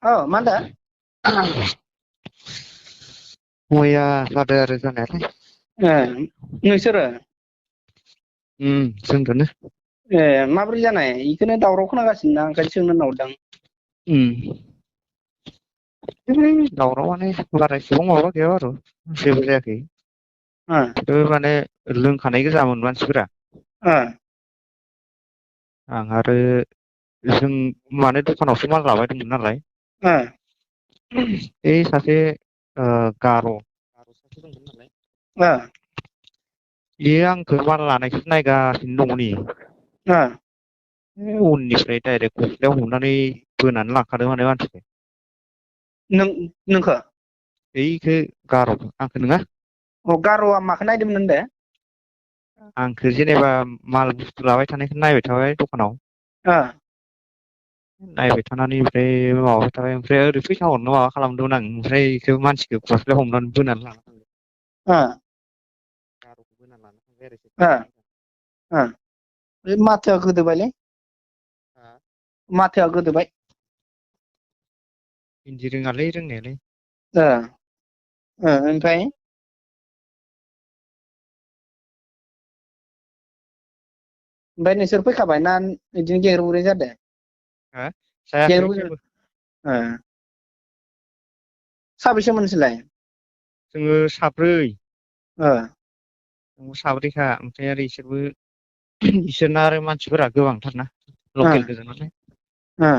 मा होनदों? मैया जादों आरो जानायालाय। नोंसोरो? जोंदोनो। माबोरै जानाय? इखौनो दावराव खोनागासिनो ना ओंखायनो सोंनो नाहरदां। दावरावआनो बारा एसेबां माबा गैया आरो जेबो जायाखै। ओ माने लोंखानाय गोजामोन मानसिफोरा। आं आरो जों माने दखानावसो माल लाबाय दंमोन नालाय। ओ बे सासे गार' सासे दंमोन नालाय। ओ बेयो आंखौ माल लानायखौसो नायगासिनो दङ नै। उननिफ्राय डाइरेक्ट गस्लायाव हमनानै बोनानै लांखादों माने मानसिखौ। नोंखो? बैखो गार'खौ आंखौ नङा। गार'आ माखौ नायदोंमोन होनदों? आंखौ जेनेबा माल बुस्थु लाबाय थानायखौ नायबाय थाबाय दखानाव। ओ नायबाय थानानै ओमफ्राय माबाबाय थाबाय ओमफ्राय ओरै फैसा हरनो माबा खालामदोंमोन आं ओमफ्राय बेखौ मानसिखौ गस्लायाव हमनानै बोनानै लाना थांदों। ओ गार'खौ बोना लाना थांबाय आरो ओ ओ बे माथोआ गोदोबायलै। माथोआ गोदोबाय। हिन्दी रोङालै रोंनायालाय। ओमफ्राय? ओमफ्राय नोंसोर फैखाबाय ना बिदिनो गेग्रो गुग्रि जादों? जायाखै जेबो। साबेसेमोन नोंसोरलाय? जोङो साब्रै। ओ साब्रैखा ओमफ्राय आरो इसोरना आरो मानसिफोरा गोबांथारना। ओ लकेल गोजा नालाय। ओ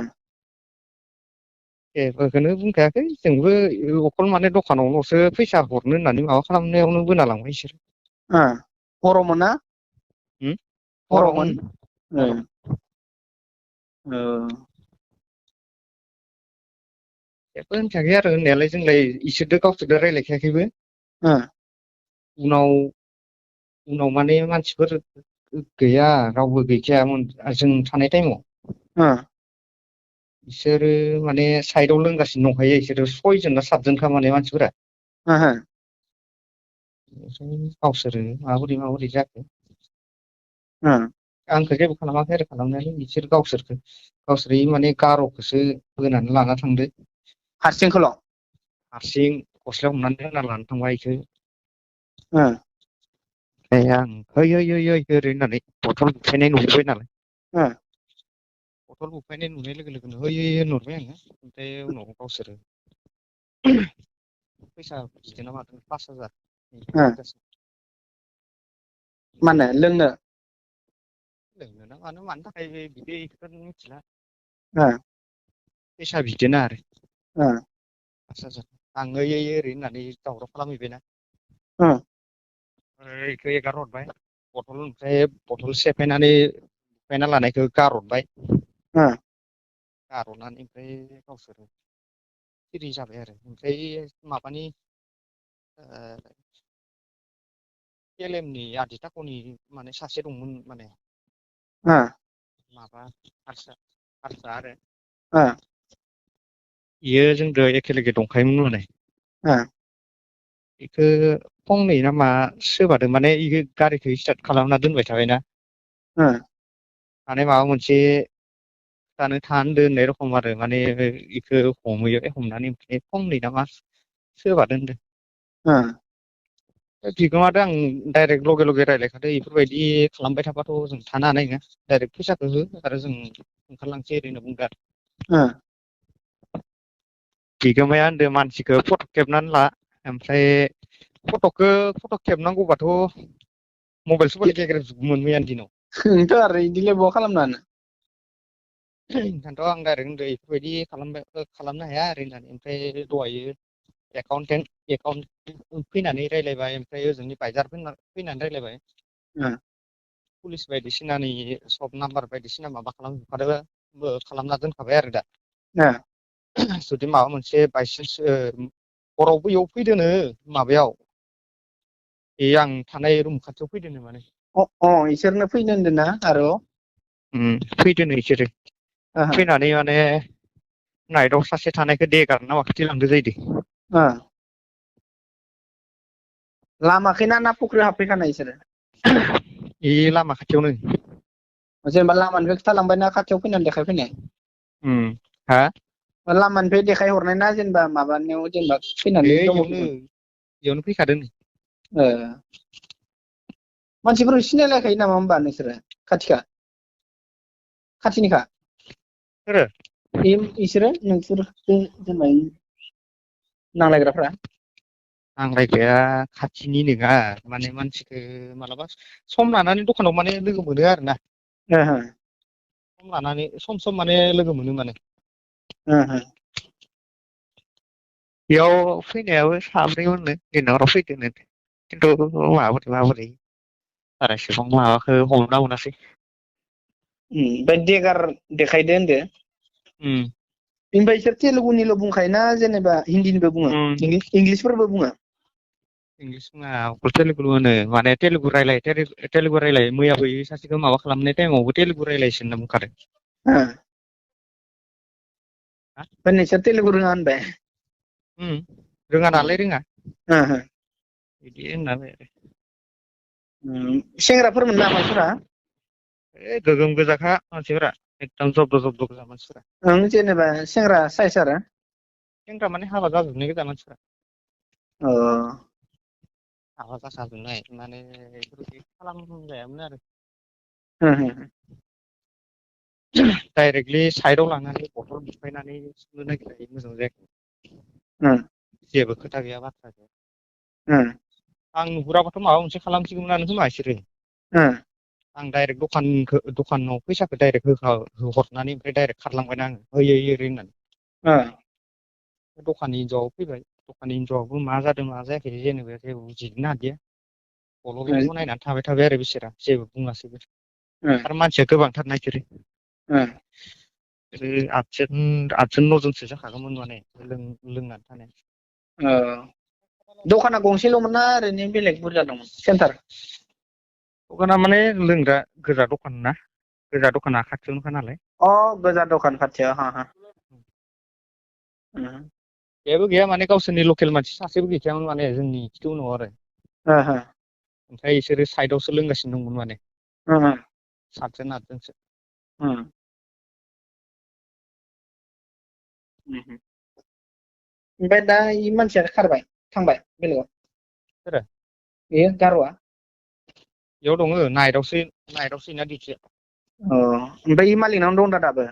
जेबोखौनो बुंखायाखै जोंबो अखल माने दखानावल'सो फैसा हरनो होननानै माबा खालामनायावनो बोना लांबाय इसोरो। हरावमोन ना? हराव हरावमोन हराव औ जेबो होनखायाखै आरो होननायालाय जोंलाय इसोरजों गावसोरजों रायज्लायखायाखैबो। ओ उनाव माने मानसिफोर गैया रावबो गैखायामोन जों थानाय टाइमाव। ओ बिसोरो माने साइदआव लोंगासिनो दंखायो बिसोरो सयजन ना सातजनखा माने मानसिफोरा। गावसोरो माबोरै जाखो। ओ आंखौ जेबो खालामाखै आरो खालामनायालाय बिसोर गावसोर माने गार'खौसो बोनानै लाना थांदो। हारसिंखोल'? हारसिं गस्लायाव हमनानै बोना लानो थांबाय इखो। ओ ओमफ्राय आं ओइ ओरै होननानै बथल बुफायनाय नुहुरबाय नालाय। ओ बथल बुफायनाय नुनाय लोगो लोगोनो ओइ होनहरबाय आङो ओमफ्राय उनाव गावसोरो फैसा बिदों ना मादों 5000। मानो लोंनो? लोंनो ना मानो थाखाय बिदो इखौथ' मिथिला। ओ फैसा बिदोना आरो। ओ 5000 आं ओरै होननानै दावराव खालामहैबायना। ओ इखौ एगार हरबाय ओमफ्राय बथल सेफायना लानायखौ गारहरबाय। ओ गारहरनानै ओमफ्राय गावसोरो सिरि जाबाय आरो ओमफ्राय माबानि केलेमनि आदि थाखनि माने सासे दंमोन माने। ओ माबा हारसा आरो। ओ बियो जोंजों एखे लगे दंखायोमोन माने। ओ बेखौ फंनै ना मा सोबादों माने इ गारिखौ स्टार्ट खालामना दोनबाय थाबायना। ओ माने माबा मोनसे थानो होननाय रखम आरो माने इखौ हमहैयो हमनानै ओमफ्राय फंनै नामा सोबादों होनदों। ओ बिगोमादो आं डाइरेक्ट लगे रायज्लायखादो बेफोरबायदि खालामबाय थाबाथ' जों थानो हानाय नङा। डाइरेक्ट फैसाखौ हो आरो जों ओंखारलांसै ओरै होनना बुंदों आरो। ओ बिगोमाया होनदों मानसिखौ फट' खेबनानै ला ओमफ्राय फट' खेबनांगौबाथ' मबाइल सबाइल गेग्रेबजोबगौमोन मैयानि दिनाव। ओंथ' आरो इदिलाय बहा खालामनो हानो। ओंखायनोथ' आं डाइरेक्ट होनदों बेफोरबायदि खालामनो हाया ओरै होननानै ओमफ्राय दहायो एकाउन्टेन्ट फैनानै रायज्लायबाय ओमफ्राय ओजोंनि बायजार फैनानै रायज्लायबाय। ओ पुलिस बायदिसिनानि सब नाम्बार बायदिसिना माबा खालामना दोनखाबाय आरो दा। ओ जुदि माबा मोनसे बायसान्स हरावबो इयाव फैदोनो माबायाव बे आं थानाय रुम खाथियाव फैदोंनो माने। इसोरनो फैनो होनदों ना आर'? फैदोनो इसोरो फैनानै माने नाइटआव सासे थानायखौ देगारना माखासे लांदो जाहैदों। ओ लामाखैना ना फख्रियाव हाबफैखानाय इसोरो? बे लामा खाथियावनो। जेनेबा लामानिफ्राय खिथालांबाय ना खाथियाव फैनानै देखायफैनाय? हा? लामानिफ्राय देखायहरनाय ना जेनेबा माबानायाव जेनेबा फैनानै दंफैयो इयावनो फैखादों नै ओ मानसिफोरखौ सिनायलायखायो नामा होमबा नोंसोरो खाथिनिखा सोरो इसोरो नोंसोर जेनेबा नांलायग्राफ्रा नांलायग्राया खाथिनि नोङा माने मानसिखो मालाबा सम लानानै दखानाव माने लोगो मोनो आरोना ओहो सम लानानै सम माने लोगो मोनो माने ओहो बेयाव फैनायाबो साब्रैमोननो दिनावराव फैदोंनो खिन्थु माबोरै बारा एसेबां माबाखौ हमना मोनासै ओमफ्राय देगार देखायदो होनदो ओमफ्राय बिसोर तेलुगुनिल' बुंखायोना जेनेबा हिन्दीनिबो बुङो इंलिसफोरबो बुङो इंलिस बुङा अकल तेलुगुल' होनो माने तेलुगु रायलाय मैयाबो सासेखौ माबा खालामनाय टाइमावबो तेलुगु रायलायसो होनना बुंखादों ओमफ्राय नोंसोर तेलुगु रोङा होनबाय रोङा नालाय रोङा ओहो बिदि होननानै सेंग्राफोरमोन ना मानसिफोरा गोगोम गोजाखा मानसिफोरा एकदम जब्द' गोजा मानसिफोरा ओं जेनेबा सेंग्रा साइस आरो सेंग्रा माने हाबा जाजोबनाय गोजा मानसिफोरा अ हाबा जाखाजोबनाय माने बेफोरबायदि खालामजायामोन आरो डाइरेक्टलि साइडआव लांनानै बथल बुफायनानै सुनो नागिरनाय मोजां जायाखै जेबो खोथा गैया बाथ्रा गैया आं नुहुराबाथ' माबा मोनसे खालामसिगौमोनानो खोमा इसोरो आं डाइरेक्ट दखानाव फैसाखौ डाइरेक्ट हरनानै ओमफ्राय डाइरेक्ट खारलांबायना आङो होयै होननानै दखाननि हिनजावआबो फैबाय दखाननि हिनजावआबो मा जादों मा जायाखै जेनेबा जेबो बुजिनो हादिया गल'ल' नायनानै थाबाय आरो बिसोरा जेबो बुङासैबो आरो मानसिया गोबांथारना इसोरो आदजोन नयजोनसो जाखागौमोन माने लोंनानै थानाय दखाना गंसेल'मोन ना ओरैनो बेलेग बुरजा दंमोन सेन्टार दखाना माने लोंग्रा गोजा दखाना खाथियावनोखा नालाय गोजा दखान खाथियाव बेबो गैया माने गावसोरनि लकेल मानसि सासेबो गैखायामोन माने जोंनि खिथि उनाव आरो ओमफ्राय बिसोरो साइडआवसो लोंगासिनो दंमोन माने सातजोन आदजोनसो ओमफ्राय दा इ मानसिया खारबाय थांबाय बेलेगाव सोरो बेयो गार'आ बेयाव दङ नाइटआवसो इना डिउटिया ओमफ्राय मालिकनावनो दं दा दाबो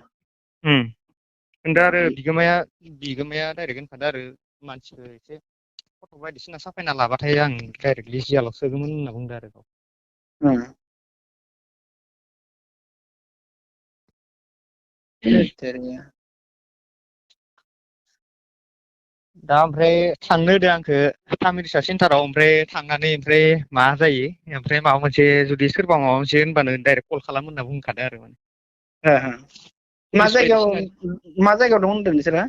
खिन्थु आरो बिगोमाया डाइरेक्ट होनखादो आरो मानसिखौ एसे फट' बायदिसिना साफायना लाबाथाय आं डाइरेक्टलि जियालाव सोगौमोन होनना बुंदो आरो दा ओमफ्राय थांनो होदो आंखो तामिलसा सेन्टाराव ओमफ्राय थांनानै ओमफ्राय मा जायो ओमफ्राय माबा मोनसे जुदि सोरबा माबा मोनसे होनबानो डाइरेक्ट कल खालाम होनना बुंखादो आरो माने मा पुलिस जायगायाव बायदिसिना दं होनदों नोंसोरो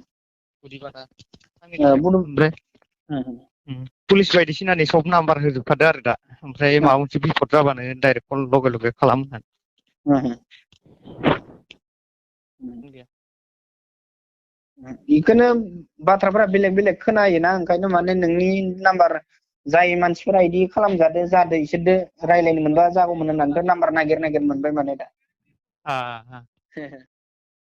ओमफ्राय पुलिस बायदिसिनानि सब नाम्बार होजोबखादो आरो दा ओमफ्राय माबा मोनसे बिपद जाबानो डाइरेक्ट कल लगे खालाम होननानै बेखौनो बाथ्राफोरा बेलेग बेलेग खोनायोना ओंखायनो माने नोंनि नाम्बार जाय मानसिफोरा इदि खालामजादो जादो इसोरदो रायज्लायनो मोनबा जागौमोन होननानैथ' नाम्बार नागिर मोनबाय माने दा